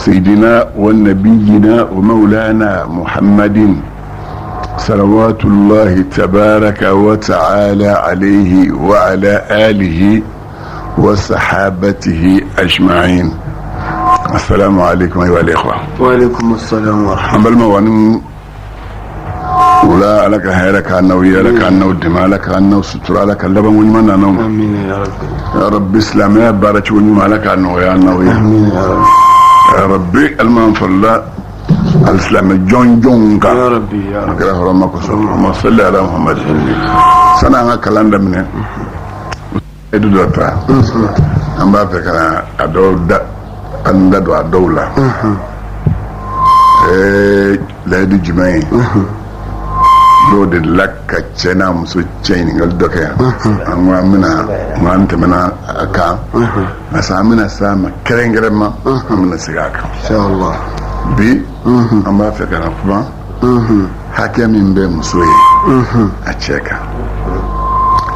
سيدنا ونبينا ومولانا محمد صلوات الله تبارك وتعالى عليه وعلى آله وصحابته أجمعين. السلام عليكم أيها الإخوة. وعليكم السلام ورحمة. An balima wa ni wula, Ala ka hɛrɛ k'an n'aw ye, Ala k'an n'aw dɛmɛ, Ala k'an n'aw sutura, Ala ka labanko ɲuman na n'aw ma. آمين يا رب. Ya Rabbi, silamɛya baara cogo ɲuman, Ala k'a nɔgɔya an n'aw ye. آمين يا رب. Ya Rabbi, alima farila alisilamɛ jɔn jɔnw kan. يا ربي يا رب. Kira hɔrɔma kosɔn, ma salli ala Muhammad. Sani an ka kalan daminɛ, edu dɔ ta, an b'a fɛ ka na a dɔw da, an da don a dɔw la. Layidu jumɛn ye? Dɔw de la ka cɛ n'a muso cɛ ɲininkali dɔ kɛ yan. An ko an bɛna, n ko an tɛmɛna a kan nka sisan an bɛna s'a ma kɛrɛnkɛrɛnma, an bɛna segin a kan. إن شاء الله. Bi an b'a fɛ ka na kuma hakɛ min bɛ muso ye a cɛ kan,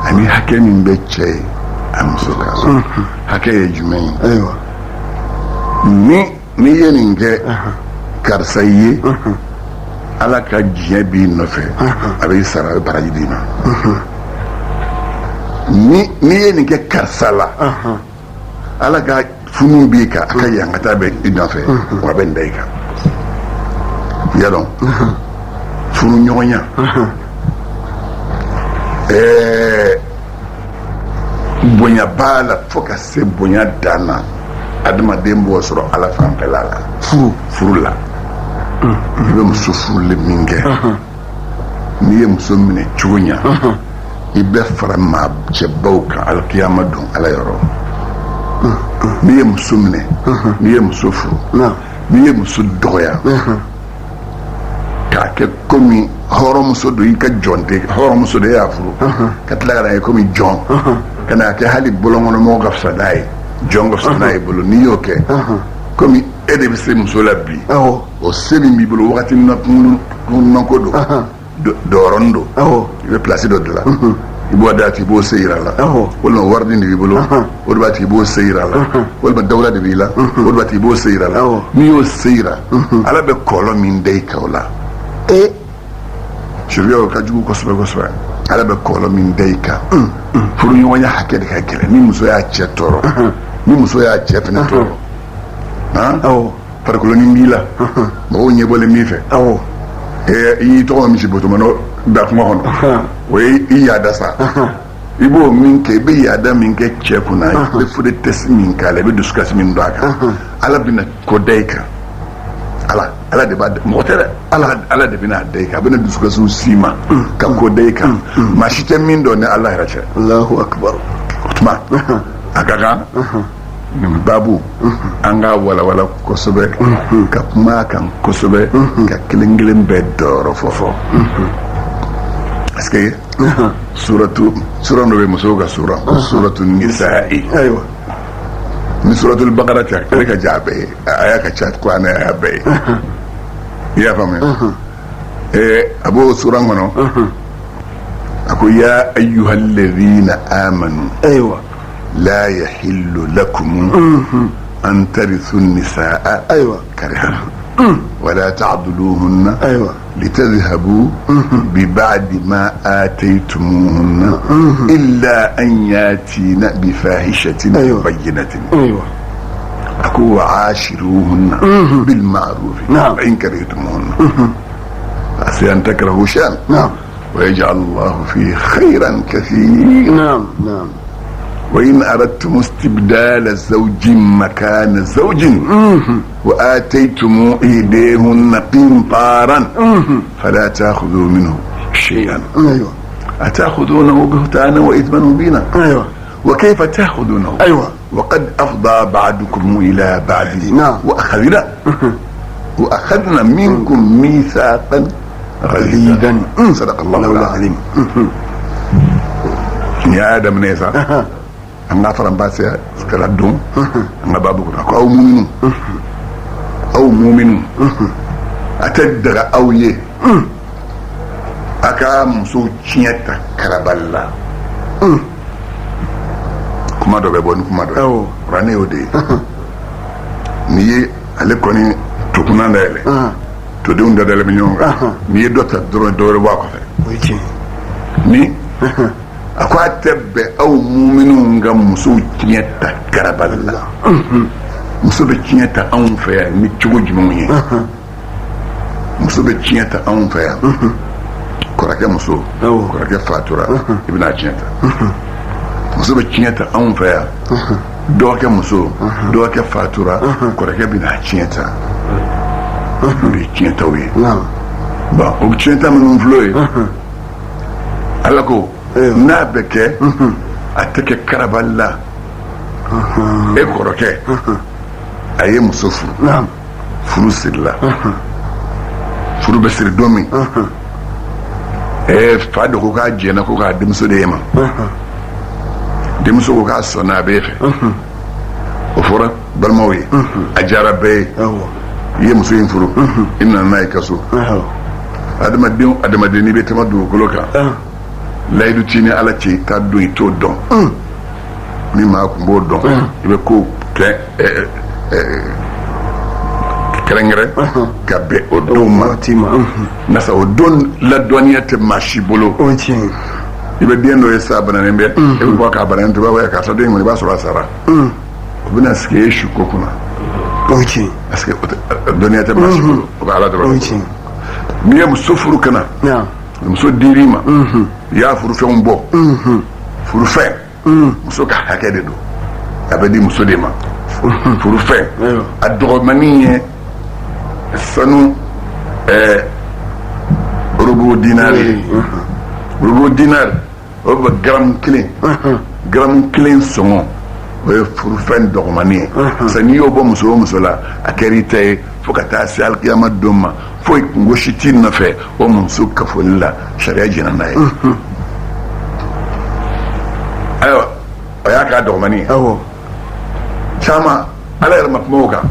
ani hakɛ min bɛ cɛ ye a muso kan. Hakɛ ye jumɛn ye? Ni n'i ye nin kɛ karisa ye, Ala ka diɲɛ b'i nɔfɛ, a b'i sara, a bɛ baraji d'i ma. Ni n'i ye nin kɛ karisa la, Ala ka funu b'i kan, a ka yankata bɛ i nɔfɛ, wa a bɛ nin da i kan. I y'a dɔn, furu ɲɔgɔnya, bonya b'a la fo ka se bonya dan na. Adamaden b'o sɔrɔ Ala fanfɛla la. Furu la, i bɛ muso furulen min kɛ, n'i ye muso minɛ cogo ɲa, i bɛ fara maa cɛbaw kan alikiyama don Ala yɔrɔ. N'i ye muso minɛ, n'i ye muso furu, n'i ye muso dɔgɔya k'a kɛ komi hɔrɔnmuso don, i ka jɔn tɛ, hɔrɔnmuso de y'a furu, ka tila ka na ye komi jɔn, ka n'a kɛ hali bɔlɔnkɔnɔmɔgɔ ka fisa n'a ye, jɔn ka fisa n'a ye bolo, n'i y'o kɛ komi e de bɛ se muso la bi, o se min b'i bolo wagati nɔko don, dɔrɔn don, i bɛ place dɔ de la, i b'o d'a tigi, i b'o se yira a la, walima warini de b'i bolo, o de b'a tigi, i b'o se yira a la, walima dawula de b'i la, o de b'a tigi, i b'o se yira a la. N'i y'o se yira, Ala bɛ kɔlɔ min da i kan o la, sariya ka jugu kosɛbɛ kosɛbɛ. Ala bɛ kɔlɔ min da i kan, furuɲɔgɔnya hakɛ de ka gɛlɛn. Ni muso y'a cɛ tɔɔrɔ, ni muso y'a cɛ fɛnɛ tɔɔrɔ, han, farikolonin b'i la, mɔgɔw ɲɛbɔlen min fɛ, i y'i tɔgɔ misi botomɔnɔ da kungo kɔnɔ, o ye i yaada sa. I b'o min kɛ, i bɛ yaada min kɛ cɛ kunna, i bɛ fourberie min k'a la, i bɛ dusukasi min don a kan, Ala bɛna ko da i kan. Ala de b'a, mɔgɔ tɛ dɛ, Ala de bɛna da i kan. A bɛna dusukasiw s'i ma ka ko da i kan, maa si tɛ min dɔn ni Ala yɛrɛ cɛ. الله أكبر. O tuma a ka kan nin babu an ka walawala kosɛbɛ, ka kuma a kan kosɛbɛ, ka kelen kelen bɛɛ dɔyɔrɔ fɔ fɔ, parce que suratu, sura dɔ bɛ musow ka sura, Suratu Nisa'i. Ni Suratul Bakara cɛ, ale ka ja bɛɛ ye, a y'a ka ca kuranɛ a y'a bɛɛ ye, i y'a faamuya. A b'o sura kɔnɔ, a ko: يا أيها الذين آمنوا لا يحل لكم أن ترثوا النساء كرها ولا تعضلوهن لتذهبوا ببعض ما آتيتموهن إلا أن يأتين بفاحشة مبينة. أكو وعاشروهن بالمعروف. فإن كرهتموهن عسى أن تكرهوا شيئا ويجعل الله فيه خيرا كثيرا. نعم نعم وإن أردتم استبدال زوج مكان زوج وآتيتم إحداهن قنطارا فلا تأخذوا منه شيئا. أتأخذونه بهتانا وإثما مبينا. وكيف تأخذونه وقد أفضى بعضكم إلى بعض. وأخذنا منكم ميثاقا غليظا. صدق الله العظيم. Nin y'a daminɛ ye sa. An ka faranfasiya kɛra don an ka baabu kɔnɔ ko aw muminu, aw muminu, a tɛ daga aw ye a ka musow tiɲɛ ta karabali la. Kuma dɔ bɛ bɔ ni kuma dɔ ye. Kuranɛ y'o de ye. N'i ye Ale kɔni tokunna dayɛlɛ, todenw da dalen bɛ ɲɔgɔn kan. N'i ye dɔ ta dɔrɔn, dɔ wɛrɛ bɔ a kɔfɛ. O ye tiɲɛ. Ni a ko a tɛ bɛn aw muminw ka musow tiɲɛ ta garabali la. Muso bɛ tiɲɛ ta anw fɛ yan ni cogo jumɛnw ye? Muso bɛ tiɲɛ ta anw fɛ yan, kɔrɔkɛ muso, kɔrɔkɛ fatura, i bɛna tiɲɛ ta. Muso bɛ tiɲɛ ta anw fɛ yan, dɔgɔkɛ muso, dɔgɔkɛ fatura, kɔrɔkɛ bɛna tiɲɛ ta. O de ye tiɲɛtaw ye. Bon, o tiɲɛta minnu filɛ ye, Ala ko n'a bɛ kɛ, a tɛ kɛ karabali la. E kɔrɔkɛ, a ye muso furu, furu sirila. Furu bɛ siri don min, fa de ko k'a jɛnna ko k'a denmuso d'e ma. Denmuso ko k'a sɔnna, a b'e fɛ. O fɔra balimaw ye, a diyara bɛɛ ye. I ye muso in furu, i nana n'a ye ka so. Adamaden, adamaden, n'i bɛ tɛmɛ dugukolo kan, layidu t'i ni Ala cɛ. I t'a dɔn, i t'o dɔn. Ni maa kun b'o dɔn, i bɛ ko kɛ kɛrɛnkɛrɛn ka bɛn o don ma. Nasa o don ladɔnniya tɛ maa si bolo. I bɛ den dɔ ye sa, bananen bɛ, e bɛ bɔ k'a bananen to, i b'a fɔ karisa den kɔni, i b'a sɔrɔ a sara. O bɛna sigi e su ko kunna, parce que dɔnniya tɛ maa si bolo, o bɛ Ala dɔrɔn. N'i ye muso furu ka na, muso dir'i ma, i y'a furufɛnw bɔ. Furufɛn, muso ka hakɛ de don, a bɛ di muso de ma. Furufɛn, a dɔgɔmanin ye sanu rubu dinari ye. Rubu dinari, o bɛ garamu kelen, garamu kelen sɔngɔ, o ye furufɛn dɔgɔmanin ye. Parce que n'i y'o bɔ muso o muso la, a kɛra i ta ye fo ka taa se alikiyama don ma. Foyi kunko si t'i nɔfɛ o muso kafoli la, sariya jɛnna n'a ye. Ayiwa, o y'a k'a dɔgɔmanin ye. Caman, Ala yɛrɛ ma kuma o kan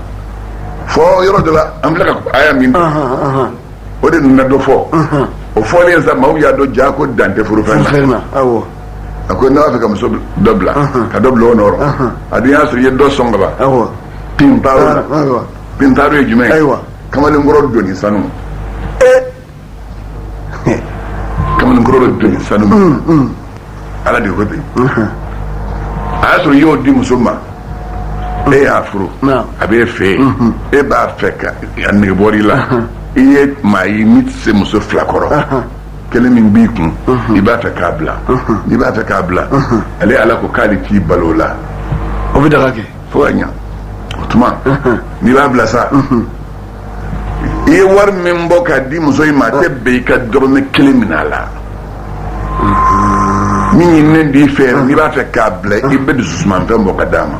fɔ yɔrɔ dɔ la. An filɛ ka aya min, o de nana dɔ fɔ. O fɔlen sa, maaw y'a dɔn ja ko dan tɛ furufɛn na. A ko n'a b'a fɛ ka muso dɔ bila, ka dɔ bila o nɔrɔ, a dun y'a sɔrɔ i ye dɔ sɔn ka ban pintaro la. Pintaro ye jumɛn ye? Kamalenkɔrɔ doni sanu. Kamalenkɔrɔ bɛ doni sanu min, Ala de ko ten. A y'a sɔrɔ i y'o di muso ma, e y'a furu, a b'e fɛ yen, e b'a fɛ ka a nege bɔr'i la. I ye maa ye min tɛ se muso fila kɔrɔ, kelen min b'i kun, i b'a fɛ k'a bila. N'i b'a fɛ k'a bila, ale Ala ko k'ale t'i balo o la. O bɛ daga kɛ. Fo ka ɲa. O tuma, n'i b'a bila sa, i ye wari min bɔ k'a di muso in ma, a tɛ bɛn i ka dɔrɔmɛ kelen minɛ a la. Min ɲininen b'i fɛ, n'i b'a fɛ k'a bila, i bɛ dususumanfɛn bɔ ka d'a ma.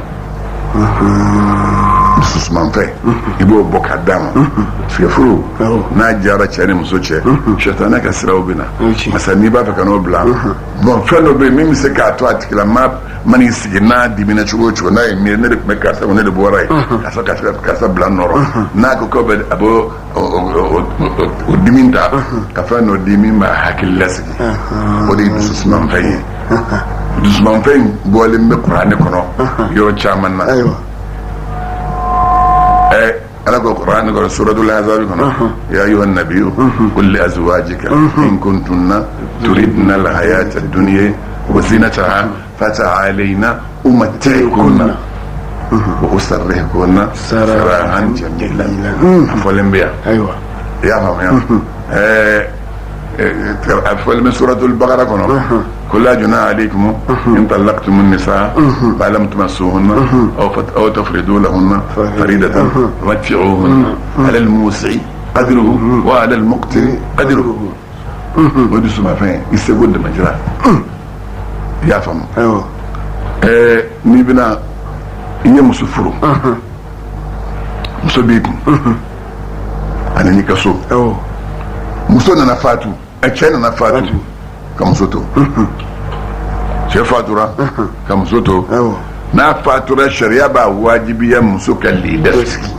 Dususumanfɛn, i b'o bɔ ka d'a ma, parce que furu n'a diyara cɛ ni muso cɛ, sɛtanɛ ka siraw bɛ na. Masa, n'i b'a fɛ ka n'o bila, bon, fɛn dɔ bɛ yen min bɛ se k'a to a tigilama man'i sigi n'a dimina cogo o cogo, n'a ye miiri ne de tun bɛ karisa kun, ne de bɔra yen, karisa karisa karisa bila nɔrɔ, n'a ko k'o bɛ a b'o o dimi ta ka fɛn dɔ di min b'a hakili lasigi, o de ye dususumanfɛn ye. Dusumanfɛn in bɔlen bɛ kuranɛ kɔnɔ yɔrɔ caman na. Ala ko kuranɛ kɔnɔ, suratul ahzab kɔnɔ: ya ayuha nabiyu qul li azwajika in kuntunna turidna alhayata ad-dunya wa zinataha fata'alayna umatti'kunna wa usarrihkunna sarahan jamila. A fɔlen bɛ yan. I y'a faamuya? A fɔlen bɛ suratul bakara kɔnɔ: qul la junaha alaykum in talaqtum an-nisaa ma lam tamassuhunna aw tafridu lahunna faridatan matti'uhunna ala al-musi'i qadruhu wa ala al-muqtiri qadruhu. O dusumafɛn, i seko damajira. I y'a faamu? N'i bɛna, i ye muso furu, muso b'i kun, a nan'i ka so, muso nana fatu, cɛ nana fatu ka muso to. Cɛ fatura ka muso to. N'a fatura, sariya b'a wajibiya muso ka lida sigi.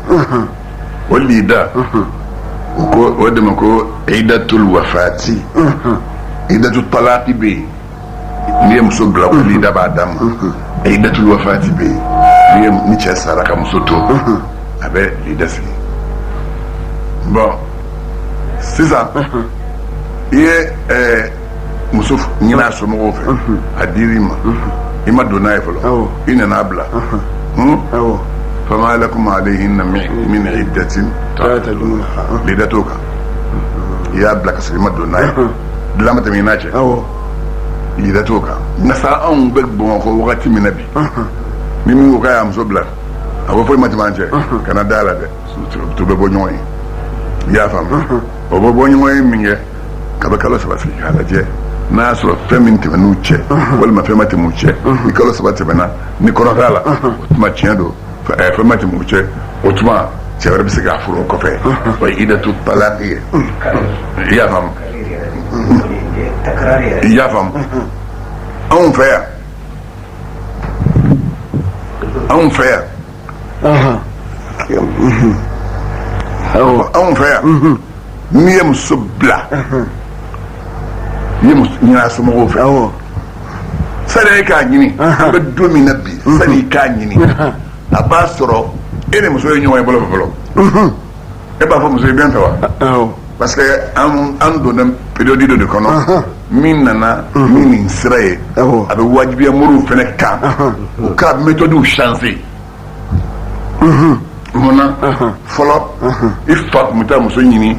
O lida, o ko o de ma ko idatul wafati. Idatul talaqi bɛ yen, n'i ye muso bila, ko lida b'a d'a ma. Idatul wafati bɛ yen, n'i ye ni cɛ sara ka muso to, A bɛ lida sigi. Bon, sisan i ye muso ɲini a somɔgɔw fɛ, a dir'i ma, i ma don n'a ye fɔlɔ, i nana a bila. Fama lakum alayhinna min iddatin ta'taddunaha. Lida t'o kan. I y'a bila ka sɔrɔ i ma don n'a ye, dilan ma tɛmɛ i n'a cɛ, lida t'o kan. Nka sa, anw bɛ Bamakɔ wagati min na bi, ni min ko k'a y'a muso bila, a ko foyi ma tɛmɛ an cɛ, kana da la dɛ, to bɛ bɔ ɲɔgɔn ye. I y'a faamu? O bɛ bɔ ɲɔgɔn ye min kɛ, ka bɛ kalo 3 sigi k'a lajɛ n'a y'a sɔrɔ fɛn min tɛmɛn'u cɛ walima fɛn ma tɛmɛ u cɛ. Ni kalo 3 tɛmɛna, ni kɔnɔ t'a la, o tuma tiɲɛ don, fɛn ma tɛmɛ u cɛ, o tuma cɛ wɛrɛ bɛ se k'a furu o kɔfɛ. O ye idatu talaki ye. I y'a faamu? I y'a faamu? Anw fɛ yan, anw fɛ yan, anw fɛ yan, n'i ye muso bila, i ye muso ɲini a somɔgɔw fɛ, sani e k'a ɲini, an bɛ don min na bi, sani i k'a ɲini, a b'a sɔrɔ e ni muso ye ɲɔgɔn ye bolo fɛ fɔlɔ. E b'a fɔ muso ye bɛn fɛ wa? Parce que an donna période dɔ de kɔnɔ min nana ni nin sira ye, a bɛ wajibiya moriw fɛnɛ kan u ka méthode changer. Munna? Fɔlɔ, i fa tun bɛ taa muso ɲini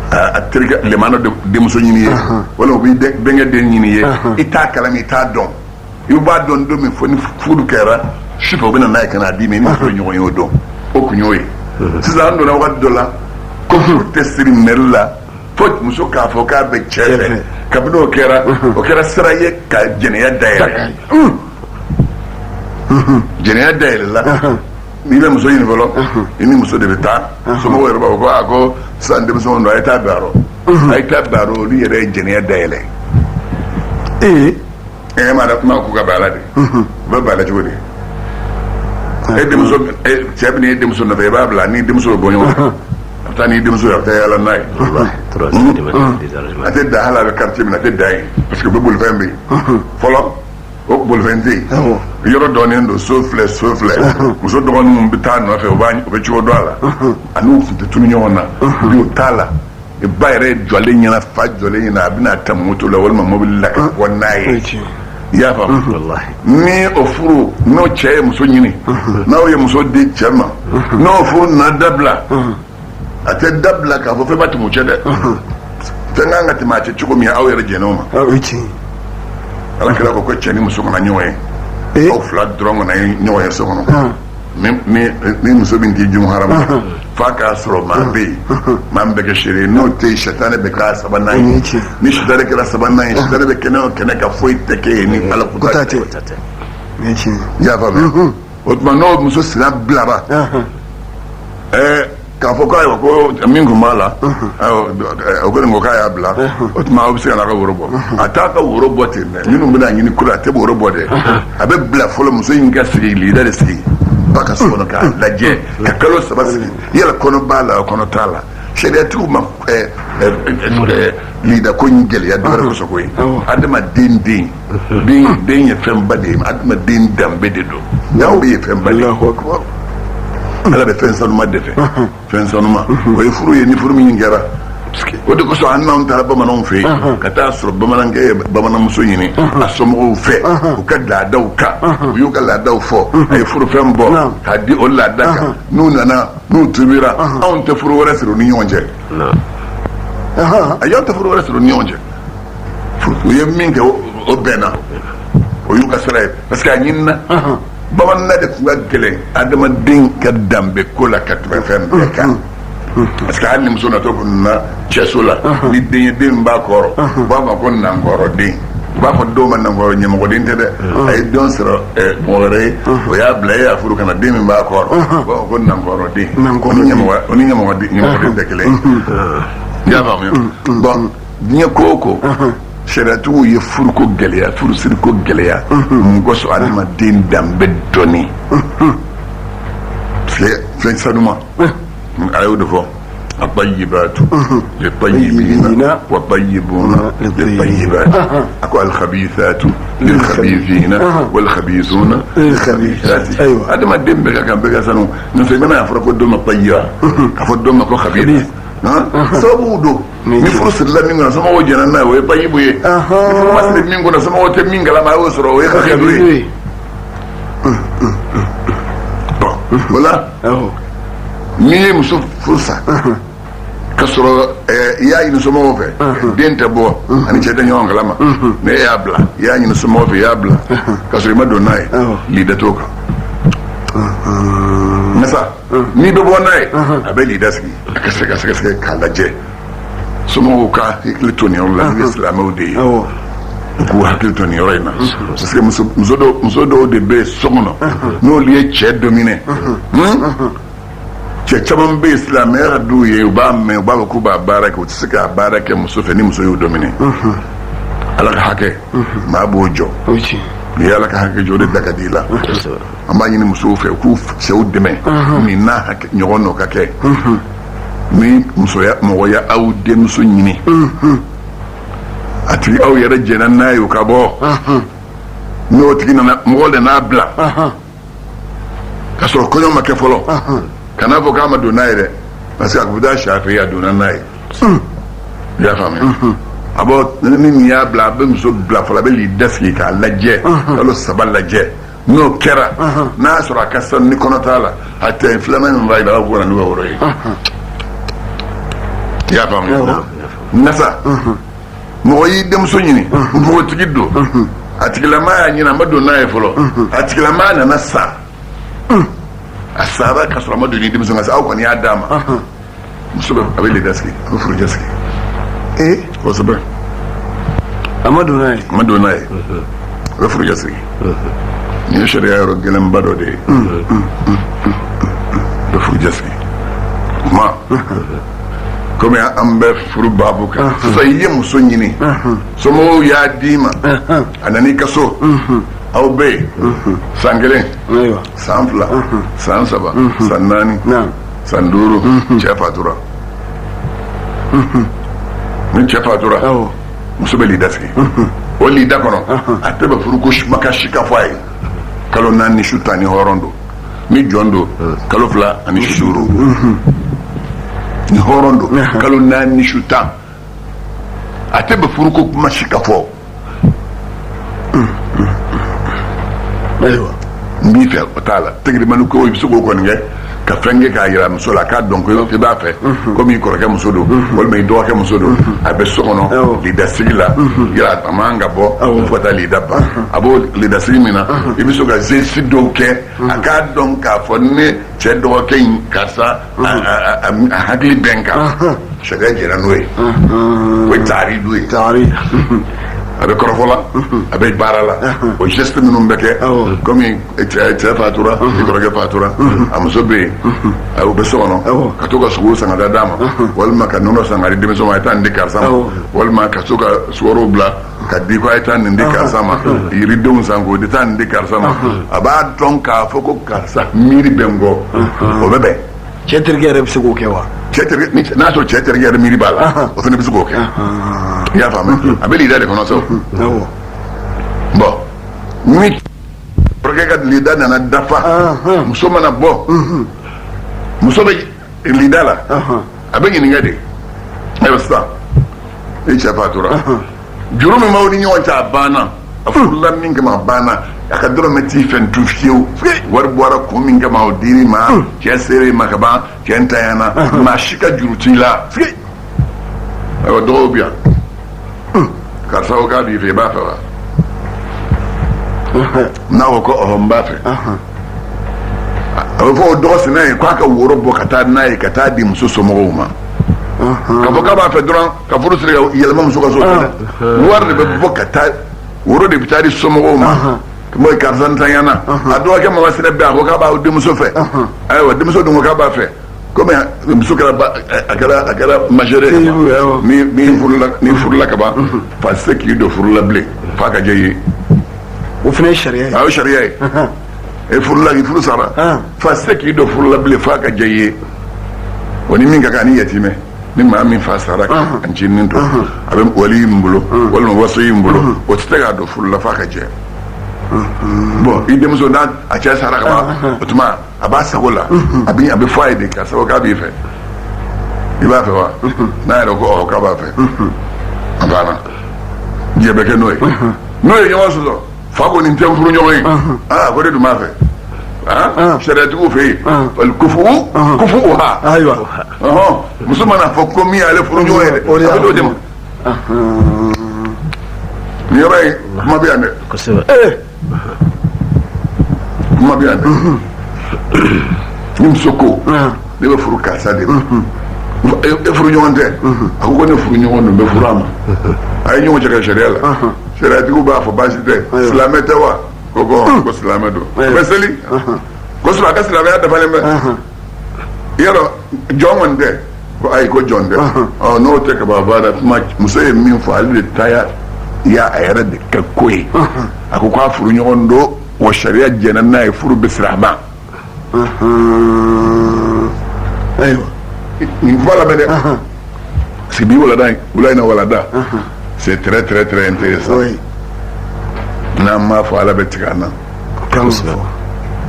a terikɛ lemana denmuso ɲini ye, walima u b'i bɛnkɛ den ɲini ye. I t'a kalama, i t'a dɔn. I b'a dɔn don min, fo ni furu kɛra sufɛ, u bɛ na n'a ye ka n'a d'i ma, i ni muso ye ɲɔgɔn ye o don. O kun y'o ye. Sisan an donna wagati dɔ la ko furu tɛ siri mɛri la fo muso k'a fɔ k'a bɛ cɛ fɛ. Kabini o kɛra, o kɛra sira ye ka jɛnɛya dayɛlɛ. Jɛnɛya dayɛlɛla. N'i bɛ muso ɲini fɔlɔ, i ni muso de bɛ taa. Somɔgɔw yɛrɛ b'a fɔ ko a ko sisan denmisɛnw don, a ye taa bɛn a rɔ, a ye taa bɛn a rɔ. Olu yɛrɛ ye jɛnɛya dayɛlɛ. E ma da kuma k'u ka bɛn a la de, u bɛ bɛn a la cogo di? E denmuso, cɛ bɛ n'i denmuso nɔfɛ, i b'a bila, ni denmuso bɛ bɔ ɲɔgɔn fɛ, a bɛ taa n'i denmuso ye, a bɛ taa yaala n'a ye. A tɛ da hali a bɛ quartier min na, a tɛ da yen, parce que u bɛ bolifɛn bɛ yen. Fɔlɔ, o bolifɛn tɛ yen, yɔrɔ dɔnnen don, so filɛ, so filɛ. Muso dɔgɔninw bɛ taa nɔfɛ, u b'a u bɛ cogo dɔn a la, a n'u tun tɛ tunu ɲɔgɔn na. Bi, o t'a la. Ba yɛrɛ jɔlen ɲɛna, fa jɔlen ɲɛna, a bɛna ta moto la walima mobili la ka bɔ n'a ye. I y'a faamu? Ni o furu, n'o cɛ ye muso ɲini, n'aw ye muso di cɛ ma, n'o furu nana dabila, a tɛ dabila k'a fɔ fɛn ma tɛmɛ o cɛ dɛ. Fɛn kan ka tɛmɛ a cɛ cogo min, aw yɛrɛ jɛn'o ma. Ala kira ko cɛ ni muso kana ɲɔgɔn ye, aw fila dɔrɔn kana ɲɔgɔn ye so kɔnɔ. Ni muso min t'i jumu haramu, f'a k'a sɔrɔ maa bɛ yen, maa min bɛ kɛ seere ye. N'o tɛ yen, sitanɛ bɛ k'a sabanan ye. Ni sitanɛ kɛra sabanan ye, sitanɛ bɛ kɛnɛ o kɛnɛ kan, foyi tɛ kɛ yen ni Ala ko ta tɛ. I y'a faamuya? O tuma, n'o muso sina bilara, k'a fɔ ko ayiwa, ko min tun b'a la, ayiwa, o kɔni ko k'a y'a bila, o tuma aw bɛ se ka n'a ka woro bɔ. A t'a ka woro bɔ ten dɛ. Minnu bɛna ɲini kura, a tɛ woro bɔ dɛ. A bɛ bila fɔlɔ, muso in ka sigi, lida de sigi ba ka so kɔnɔ k'a lajɛ, ka kalo 3 sigi, yala kɔnɔ b'a la, kɔnɔ t'a la. Sariyatigiw ma lida ko in gɛlɛya dɔwɛrɛ kosɔn koyi. Adamaden den den den ye fɛnba de ye, adamaden danbe de don, danbe ye fɛnba de ye. Ala bɛ fɛn sanuma de fɛ, fɛn sanuma, o ye furu ye. Ni furu min kɛra, o de kosɔn an n'anw taara bamananw fɛ yen ka taa sɔrɔ bamanankɛ ye bamananmuso ɲini a somɔgɔw fɛ, u ka laadaw kan, u y'u ka laadaw fɔ, a ye furufɛn bɔ k'a di o laada kan. N'u nana, n'u tubira, anw tɛ furu wɛrɛ siri u ni ɲɔgɔn cɛ. Ayi, anw tɛ furu wɛrɛ siri u ni ɲɔgɔn cɛ. U ye min kɛ, o bɛnna, o y'u ka sira ye, parce que a ɲinina bamanana de tun ka gɛlɛn adamaden ka danbe ko la ka tɛmɛ fɛn bɛɛ kan, parce que hali ni muso natɔ kun nana cɛso la ni den ye, den min b'a kɔrɔ, u b'a fɔ ko nankɔrɔden. U b'a fɔ dɔw ma nankɔrɔ, ɲɛmɔgɔden tɛ dɛ, a ye den sɔrɔ mɔgɔ wɛrɛ ye, o y'a bila, e y'a furu ka na, den min b'a kɔrɔ, u b'a fɔ ko nankɔrɔden. O ni ɲɛmɔgɔden tɛ kelen ye. I y'a faamuya? Bon, diɲɛ ko o ko, sariyatigiw ye furuko gɛlɛya, furusiriko gɛlɛya mun kosɔn? Adamaden danbe dɔnni, fɛn sanuma, a y'o de fɔ. الطيبات للطيبين والطيبون للطيبات a ko الخبيثات للخبيثين والخبيثون للخبيثات. أيوة. Adamaden bɛɛ ka kan, bɛɛ ka sanu. N'o tɛ, i mana fɔra ko dɔ ma طيبة, k'a fɔ dɔ ma ko خبيثة, sababu don. Ni furu sirila min kɔnɔ, somɔgɔw jɛnna n'a ye, o ye طيب ye. Ni furu ma siri min kɔnɔ, somɔgɔw tɛ min kalama, a y'o sɔrɔ, o ye خبيث ye. Bon, o la, n'i ye muso furu sa ka sɔrɔ i y'a ɲini somɔgɔw fɛ, den tɛ bɔ ani cɛ tɛ ɲɔgɔn kalama, ne y'a bila, i y'a ɲini somɔgɔw fɛ, i y'a bila ka sɔrɔ i ma don n'a ye, lida t'o kan. Nka sa, n'i bɛ bɔ n'a ye, a bɛ lida sigi, a ka se ka sɛgɛsɛgɛ k'a lajɛ. Somɔgɔw ka hakili to nin yɔrɔ la, n'u ye silamɛw de ye, u k'u hakili to nin yɔrɔ in na, parce que muso dɔw de bɛ so kɔnɔ, n'olu ye cɛ dominer. Cɛ caman bɛ yen, silamɛya ka d'u ye, u b'a mɛn, u b'a fɔ k'u b'a baara kɛ, u tɛ se k'a baara kɛ muso fɛ ni muso y'u dominer. Ala ka hakɛ, maa b'o jɔ. N'i ye Ala ka hakɛ jɔ, o de da ka di i la. An b'a ɲini musow fɛ, u k'u cɛw dɛmɛ nin n'a hakɛ ɲɔgɔn nɔ ka kɛ. Ni musoya mɔgɔ ya aw denmuso ɲini, a tigi aw yɛrɛ jɛnna n'a ye, o ka bɔ, n'o tigi nana, mɔgɔ de n'a bila ka sɔrɔ kɔɲɔ ma kɛ fɔlɔ, kana fɔ k'a ma don n'a ye dɛ, parce que a kun bɛ taa si a fɛ yen, a donna n'a ye. I y'a faamuya? A bɔ ni nin y'a bila, a bɛ muso bila fɔlɔ, a bɛ lida sigi k'a lajɛ, kalo 3 lajɛ. N'o kɛra, n'a y'a sɔrɔ a ka sanu, ni kɔnɔ t'a la, a tɛ filanan min b'a jira, a b'a fɔ ko na n'u ka woro ye. I y'a faamuya? Nasa mɔgɔ y'i denmuso ɲini, npogotigi don, a tigilama y'a ɲini, a ma don n'a ye fɔlɔ, a tigilama nana sa, a sara ka sɔrɔ a ma don ni denmuso, ka aw kɔni y'a d'a ma, muso bɛ, a bɛ lida sigi, a bɛ furujɛ sigi. Kosɛbɛ. A ma don n'a ye. A ma don n'a ye, a bɛ furujɛ sigi. Nin ye sariya yɔrɔ gɛlɛnba dɔ de ye. A bɛ furujɛ sigi kuma komi an bɛ furu baabu kan sisan. I ye muso ɲini, somɔgɔw y'a d'i ma, a nana i ka so, aw bɛ yen san 1, san 2, san 3, san 4, san 5, cɛ fatura. Ni cɛ fatura, muso bɛ lida sigi. O lida kɔnɔ, a tɛ bɛ furuko makan si ka fɔ a ye. Kalo 4 ni su 10 ni hɔrɔn don. Ni jɔn don, kalo 2 ani su 5. Ni hɔrɔn don, kalo 4 ni su 10, a tɛ bɛ furuko kuma si ka fɔ. N b'i fɛ, o t'a la. Tɛgɛrɛmani ko, i bɛ se k'o kɔni kɛ, ka fɛn kɛ k'a yira muso la, k'a dɔn ko i b'a fɛ, komi i kɔrɔkɛ muso don walima i dɔgɔkɛ muso don. A bɛ so kɔnɔ lida sigi la, yala a man ka bɔ fo ka taa lida ban. A b'o lida sigi min na, i bɛ se ka geste dɔw kɛ, a k'a dɔn k'a fɔ ne cɛ dɔgɔkɛ in, karisa, a hakili bɛ n kan. Sariya jɛra n'o ye, o ye taaridu ye. Taari. A bɛ kɔrɔfɔ la, a bɛ baara la. O geste minnu bɛ kɛ, komi cɛ fatura, i kɔrɔkɛ fatura, a muso bɛ yen, o bɛ so kɔnɔ, ka to ka sogo san ka taa d'a ma, walima ka nɔnɔ san ka di denmisɛnw ma, a ye taa nin di karisa ma, walima ka to ka sukaro bila ka di ko a ye taa nin di karisa ma, yiridenw san k'o di, taa nin di karisa ma, a b'a dɔn k'a fɔ ko karisa miiri bɛ n kɔ. O bɛ bɛn. Cɛ terikɛ yɛrɛ bɛ se k'o kɛ wa? Cɛ terikɛ, n'a sɔrɔ cɛ terikɛ yɛrɛ miiri b'a la, o fana bɛ se k'o kɛ. I y'a faamu? A bɛ lida de kɔnɔ sa. Bon, ni kɔrɔkɛ ka lida nana dafa, muso mana bɔ, muso bɛ lida la, a bɛ ɲininka de. Ayiwa, sisan i cɛ fatura, juru min b'aw ni ɲɔgɔn cɛ, a banna. A furula min kama, a banna. A ka dɔrɔmɛ t'i fɛn tu fiyewu. Wari bɔra kun min kama, o dir'i ma. Cɛ ser'i ma ka ban, cɛ ntanyana, maa si ka juru t'i la. Ayiwa, dɔgɔw bi yan, karisa ko k'a b'i fɛ, i b'a fɛ wa? N'a ko ko ɔhɔ, n b'a fɛ, a bɛ fɔ o dɔgɔ sɛnɛ ye k'a ka woro bɔ ka taa n'a ye, ka taa di muso somɔgɔw ma. Ka fɔ k'a b'a fɛ dɔrɔn, ka furu siri ka yɛlɛma muso ka so, tɛ dɛ. Wari de bɛ bɔ ka taa, woro de bɛ taa di somɔgɔw ma. Mo karisa ntanyana, a dɔgɔkɛ mama sinɛ bɛ, a ko k'a b'a denmuso fɛ. Ayiwa, denmuso dun ko k'a b'a fɛ. Komi muso kɛra ba, a kɛra majeur ye, ni furula, ni furula ka ban, fa tɛ se k'i don furu la bilen f'a ka diya i ye. O fana ye sariya ye. A ye sariya ye. E furula, k'i furu sara, fa tɛ se k'i don furu la bilen f'a ka diya i ye. O ni min ka kan ani yatimɛ, ni maa min fa sara ka ncinin to, a bɛ wali min bolo walima wasiyi min bolo, o tɛ se k'a don furu la f'a ka jɛ. Bon, i denmuso n'a a cɛ sara ka ban, o tuma a b'a sago la, a bɛ fɔ a ye de karisa ko k'a b'i fɛ, i b'a fɛ wa? N'a yɛrɛ ko ɔ k'a b'a fɛ, a banna, jɛ bɛ kɛ n'o ye. N'o ye ɲɔgɔn sɔsɔ, fa ko nin tɛ n furu ɲɔgɔn ye, aa ko ne dun b'a fɛ, aa sariyatigiw fɛ yen, kufu kufuha. Ayiwa. Ɔhɔn, muso mana fɔ ko min y'ale furu ɲɔgɔn ye dɛ, O de a bɛ d'o de ma. Nin yɔrɔ in kuma bɛ yan dɛ. Kosɛbɛ. Kuma bɛ yan dɛ. Ni muso ko ne bɛ furu karisa de ma, e furu ɲɔgɔn tɛ, a ko ko ne furu ɲɔgɔn don, n bɛ furu a ma, a ye ɲɔgɔn cɛ ka sariya la, sariyatigiw b'a fɔ baasi tɛ. Silamɛ tɛ wa? Ko silamɛ don, a bɛ seli ko sɔrɔ a ka silamɛya dafalen bɛ yɔrɔ, jɔn kɔni tɛ? Ko ayi, ko jɔn tɛ. Ɔ n'o tɛ kaba baara kuma, muso ye min fɔ, ale de ta ya a yɛrɛ de ka ko ye. A ko k'a furu ɲɔgɔn don wa, sariya jɛnna n'a ye, furu bɛ sira a ma. Ayiwa. Nin kuma lamɛn dɛ, parce que bi walada in, wula in na walada, c'est très très très intéressant. N'an m'a fɔ, Ala bɛ tigɛ an na. Kan fɔ.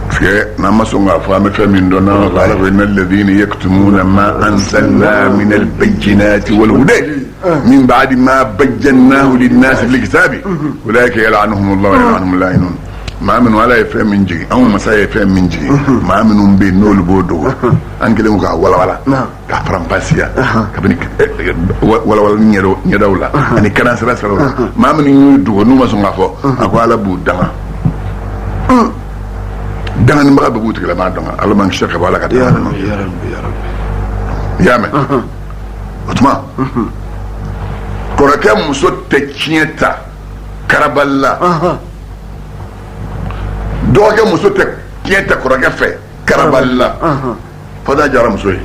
Parce que n'an ma sɔn k'a fɔ, an bɛ fɛn min dɔn, n'an ko Ala ko inna alladhina yaktumuna ma anzalna min albayyinati wal huda min ba'di ma bayyanahu linnasi fil kitabi ulaika yal'anuhum Allah wa yal'anuhum la'inun. Maa minnu Ala ye fɛn min jigin, anw masa ye fɛn min jigin, maa minnu bɛ yen n'olu b'o dogo, an kɛlen k'a walawala, k'a faranfasiya kabini walawala ɲɛdaw la ani kalan sira siraw la, maa minnu y'u dogo n'u ma sɔn k'a fɔ, a ko Ala b'u danga, danganibaga bɛ b'u tigilama danga. Ala m'an kisi ka bɔ Ala ka Ya danga ma. Rabbi, ya Rabbi, ya Rabbi. I y'a mɛn? O tuma kɔrɔkɛ muso tɛ tiɲɛ ta karabali la, dɔgɔkɛ muso tɛ tiɲɛ ta kɔrɔkɛ fɛ karabali la, fo n'a diyara muso ye.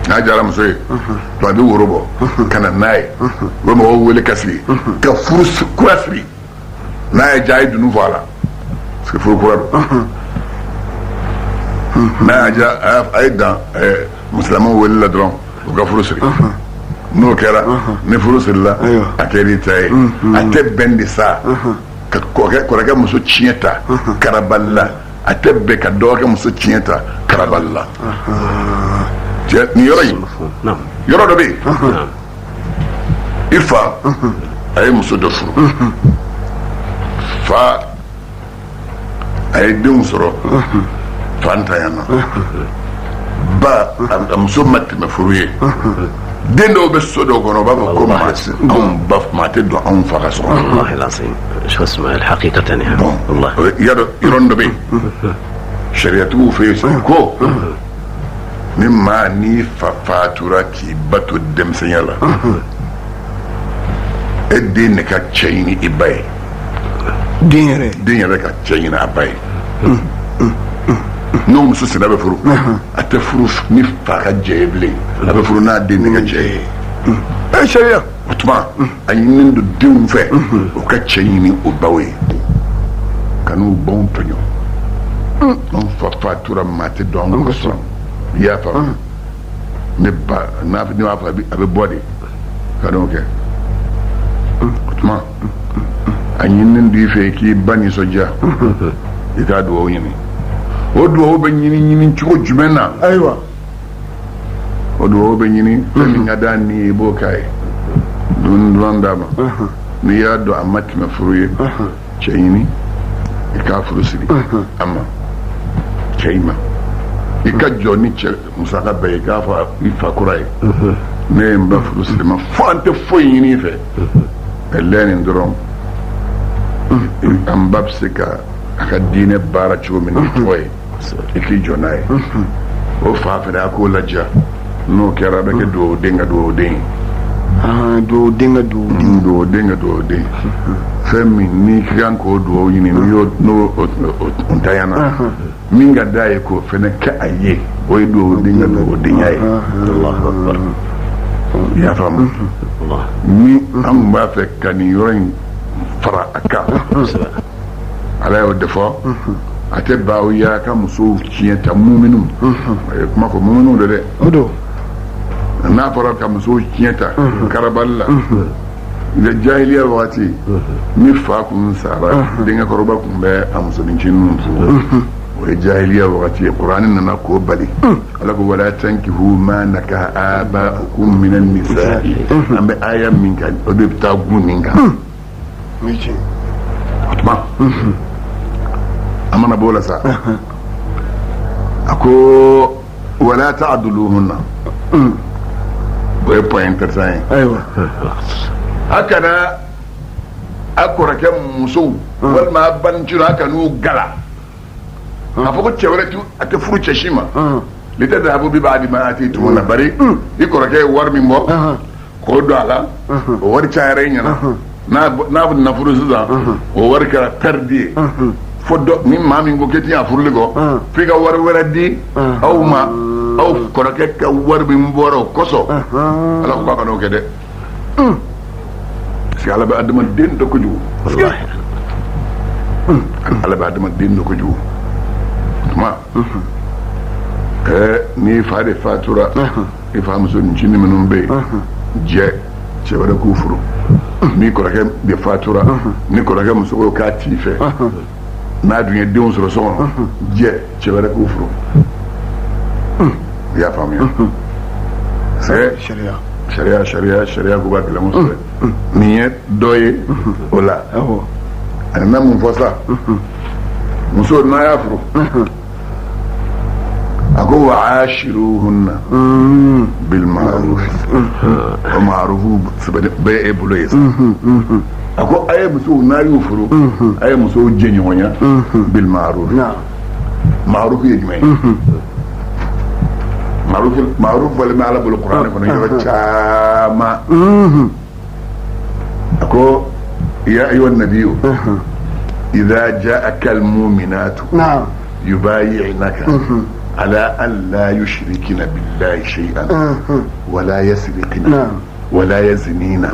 N'a diyara muso ye to, a bɛ woro bɔ ka na n'a ye, u bɛ mɔgɔw wele ka sigi ka furu kura siri. N'a ye diya, a ye dunun fɔ a la parce que furu kura don. N'a y'a diya, a ye dan musulamaw wele la dɔrɔn, u ka furu siri. N'o kɛra, ni furu sirila, a kɛra i ta ye. A tɛ bɛn de sa ka kɔrɔkɛ muso tiɲɛ ta karabali la, a tɛ bɛn ka dɔgɔkɛ muso tiɲɛ ta karabali la. Cɛ, nin yɔrɔ in, yɔrɔ dɔ bɛ yen, i fa a ye muso dɔ furu, fa a ye denw sɔrɔ, fa ntanyana, ba a muso ma tɛmɛ furu ye. Den dɔw bɛ so dɔw kɔnɔ, u b'a fɔ ko maa anw ba maa tɛ don anw fa ka so kɔnɔ. والله العظيم شو اسمه الحقيقة يعني. Bon, والله. i y'a dɔn, yɔrɔnin dɔ bɛ yen sariyatigiw fɛ yen ko ni maa n'i fa fatura k'i ba to denmisɛnya la, e den de ka cɛ ɲini i ba ye. Den yɛrɛ. Den yɛrɛ ka cɛ ɲini a ba ye. N'o muso sina bɛ furu, a tɛ furu ni fa ka jɛ ye bilen, a bɛ furu n'a den de ka cɛ ye. E sariya. O tuma a ɲininen don denw fɛ, u ka cɛ ɲini o baw ye, ka n'u baw tɔɲɔ. Anw fa fatura, maa tɛ don anw ka so, i y'a faamu? Ne ba n'a ne b'a fɔ a bɛ bɔ de ka n'o kɛ. O tuma a ɲininen don i fɛ k'i ba nisɔndiya, i k'a dugawu ɲini. O dugawu bɛ ɲini ɲini cogo jumɛn na? Ayiwa. O dugawu bɛ ɲini, fɛn min ka d'a ni ye, i b'o k'a ye, dumuni duman d'a ma. N'i y'a dɔn a ma tɛmɛ furu ye, cɛ ɲini i k'a furu siri a ma, cɛ in ma i ka jɔ ni cɛ musaka bɛɛ ye, i k'a fɔ i fa kura ye: ne ye n ba furu siri ma, fo an tɛ foyi ɲini i fɛ, ɛ lɛ nin dɔrɔn, an ba bɛ se ka a ka diinɛ baara cogo min ni tɔgɔ ye, i k'i jɔ n'a ye. O fa fana, a k'o ladiya. N'o kɛra, a bɛ kɛ dugawuden ka dugawuden ye. Dugawuden ka dugawuden. Dugawuden ka dugawuden. Fɛn min n'i ka kan k'o dugawu ɲini, n'i y'o n'o o ntanyana, min ka d'a ye k'o fana kɛ a ye, o ye dugawuden ka dugawudenya ye. الله أكبر. I y'a faamu? الله. Ni an tun b'a fɛ ka nin yɔrɔ in fara a kan, Ala y'o de fɔ. A tɛ ban aw ye a ka musow tiɲɛ ta muminu, a ye kuma fɔ muminu de dɛ. O don. N'a fɔra ka musow tiɲɛ ta karabali la, jahiliya wagati, ni fa kun sara, denkɛ kɔrɔba kun bɛ a musonin furu. O ye jahiliya wagati ye. Kuranɛ nana k'o bali. Ala ko wala tankihu ma nakaha aba'ukum minan nisa'i. An bɛ aya min kan, o de bɛ taa gun nin kan. O ye tiɲɛ. O tuma, an mana b'o la sa, a ko wala ta'duluhunna. O ye point intéressant ye. A kana a kɔrɔkɛ musow walima a banicɛw, a kan'u gala k'a fɔ ko cɛ wɛrɛ tu a tɛ furu cɛ si ma. Litadhabu bi ba'di ma ataytumuhunna. Bari i kɔrɔkɛ ye wari min bɔ k'o don a la, o wari cayara i ɲɛna. N'a bɛna furu sisan, o wari kɛra perdu ye. Fo dɔ ni maa min ko k'e tɛ ɲa furuli kɔ, f'i ka wari wɛrɛ di aw ma, aw kɔrɔkɛ ka wari min bɔra o kosɔn. Ala ko k'a kan'o kɛ dɛ, parce que Ala bɛ adamaden dɔn kojugu. Ala bɛ adamaden dɔn kojugu. Tuma n'i fa de fatura, i fa muso ncinin minnu bɛ yen, jɛ cɛ wɛrɛ k'u furu. N'i kɔrɔkɛ de fatura, ni kɔrɔkɛ muso ko k'a t'i fɛ, n'a dun ye denw sɔrɔ so kɔnɔ, jɛ cɛ wɛrɛ k'u furu. I y'a faamuya? Sariya. Sariya, sariya, sariya ko ka gɛlɛn kosɛbɛ. Nin ye dɔ ye o la. A nana mun fɔ sa? Muso n'a y'a furu, a ko wa ashiruhunna bil ma'ruf. O ma'ruf sɛbɛn bɛɛ e bolo ye sa. A ko a ye musow, n'a y'u furu, a ye musow jɛɲɔgɔnya bil ma'ruf. Ma'ruf ye jumɛn ye? Ma'ruf, ma'ruf fɔlen bɛ Ala bolo Kuranɛ kɔnɔ yɔrɔ caman. A ko ya ayyuha nabiyyu idha ja'aka al-mu'minatu yubayi'naka ala an la yushrikina billahi shay'an wala yasriqina wala yazinina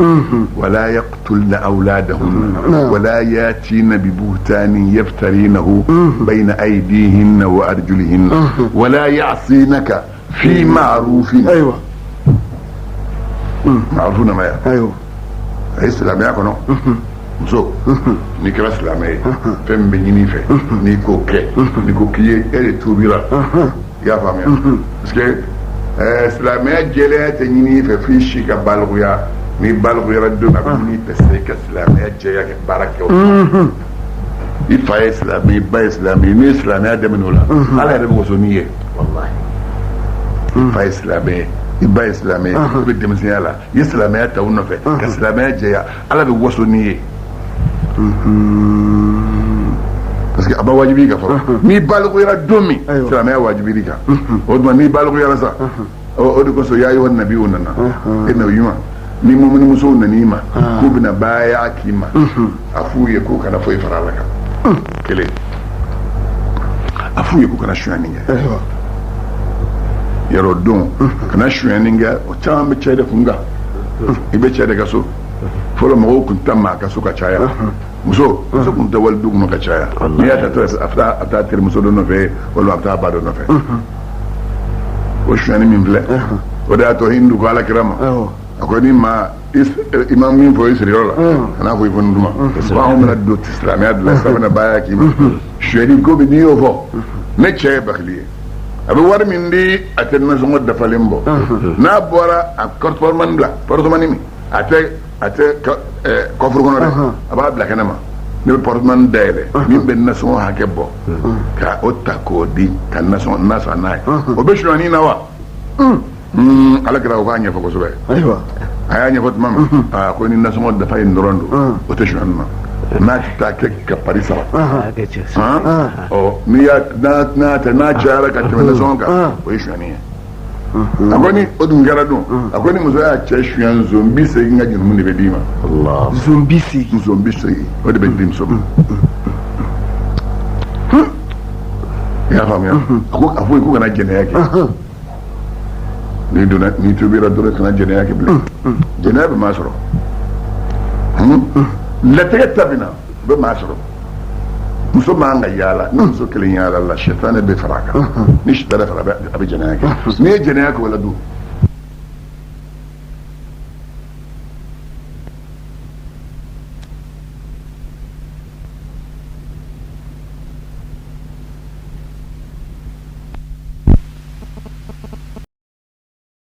wala yaqtulna awladahunna wala yatina bibuhtanin yaftarinahu bayna aydihinna wa arjulihinna wala ya'sinaka fi ma'rufin. Ma'rufun nama ya. A ye silamɛya kɔnɔ, muso, n'i kɛra silamɛ ye, fɛn min bɛ ɲini i fɛ, n'i k'o kɛ, n'i ko k'i ye e de tuubira, i y'a faamuya? Parce que silamɛya jɛlenya tɛ ɲini i fɛ f'i si ka balikuya. N'i balikuyara don min, a bɛ ɲini i fɛ sisan i ka silamɛya jɛya kɛ, baara kɛ o la. I fa ye silamɛ, i ba ye silamɛ ye, n'i ye silamɛya daminɛ o la, Ala yɛrɛ bɛ waso n'i ye. I fa ye silamɛ ye, i ba ye silamɛ ye, i bɛ denmisɛnya la, i ye silamɛya ta u nɔfɛ ka silamɛya jɛya, Ala bɛ waso n'i ye, parce que a ma wajibi i kan fɔlɔ. N'i balikuyara don min, silamɛya wajibir'i kan. O tuma, n'i balikuyara sa, o de kosɔn ya ayyuha nabiyu nana. E nabi ɲuman, ni mumini musow nan'i ma k'u bɛna baaya k'i ma, a f'u ye k'u kana foyi fara Ala kan. Kelen, a f'u ye k'u kana sonyani kɛ. Yɔrɔ don kana sonyani kɛ, o caman bɛ cɛ de kun kan. I bɛ cɛ de ka so. Fɔlɔ mɔgɔw kun tɛ maa ka so ka caya. Muso kun tɛ wali du kɔnɔ ka caya. N'i y'a ta, a bɛ taa terimuso dɔ nɔfɛ walima a bɛ taa ba dɔ nɔfɛ. O sonyani min filɛ, o de y'a to Hindu ko Ala kira ma, a ko ni maa i ma min fɔ i siriyɔrɔ la, kan'a fɔ i fɔ ma ko anw bɛna don silamɛya de la sisan, bɛna baaya k'i ma. Sonyani ko bi, n'i y'o fɔ, ne cɛ ye bakili ye, a bɛ wari min di, a tɛ nasɔngɔ dafalen bɔ. N'a bɔra, a porte-monnaie bila, porte-monnaie min a tɛ coffre kɔnɔ dɛ, a b'a bila kɛnɛ ma. Ne bɛ porte-monnaie dayɛlɛ, min bɛ nasɔngɔ hakɛ bɔ, ka o ta k'o di ka nasɔngɔ n'a san n'a ye, o bɛ sonyani na wa? Ala kɛra o k'a ɲɛfɔ kosɛbɛ. A y'a ɲɛfɔ tuma min, a ko ni nasɔngɔ dafa in dɔrɔn don, o tɛ sonyani na, n'a tɛ taa kɛ ka pari sara. Ɔ, n'i y'a n'a tɛ n'a cayara ka tɛmɛ nasɔngɔ kan, o ye sonyani ye. A ko ni o dun kɛra dun, a ko ni muso y'a cɛ suɲɛ, nson 80 ka jurumu de bɛ d'i ma. Nson 80. Nson 80, o de bɛ di muso ma. I y'a faamuya? A ko a fɔ ko kana jɛnɛya kɛ. N'i donna, n'i tubira dɔrɔn, kana jɛnɛya kɛ bilen. Jɛnɛya bɛ maa sɔrɔ, latigɛ ta bɛ na, o bɛ maa sɔrɔ. Muso man ka yaala. Ni muso kelen yaala la, sitanɛ bɛ fara a kan. Ni sitanɛ fara, a bɛ jɛnɛya kɛ. N'i ye jɛnɛya kɛ o la dun?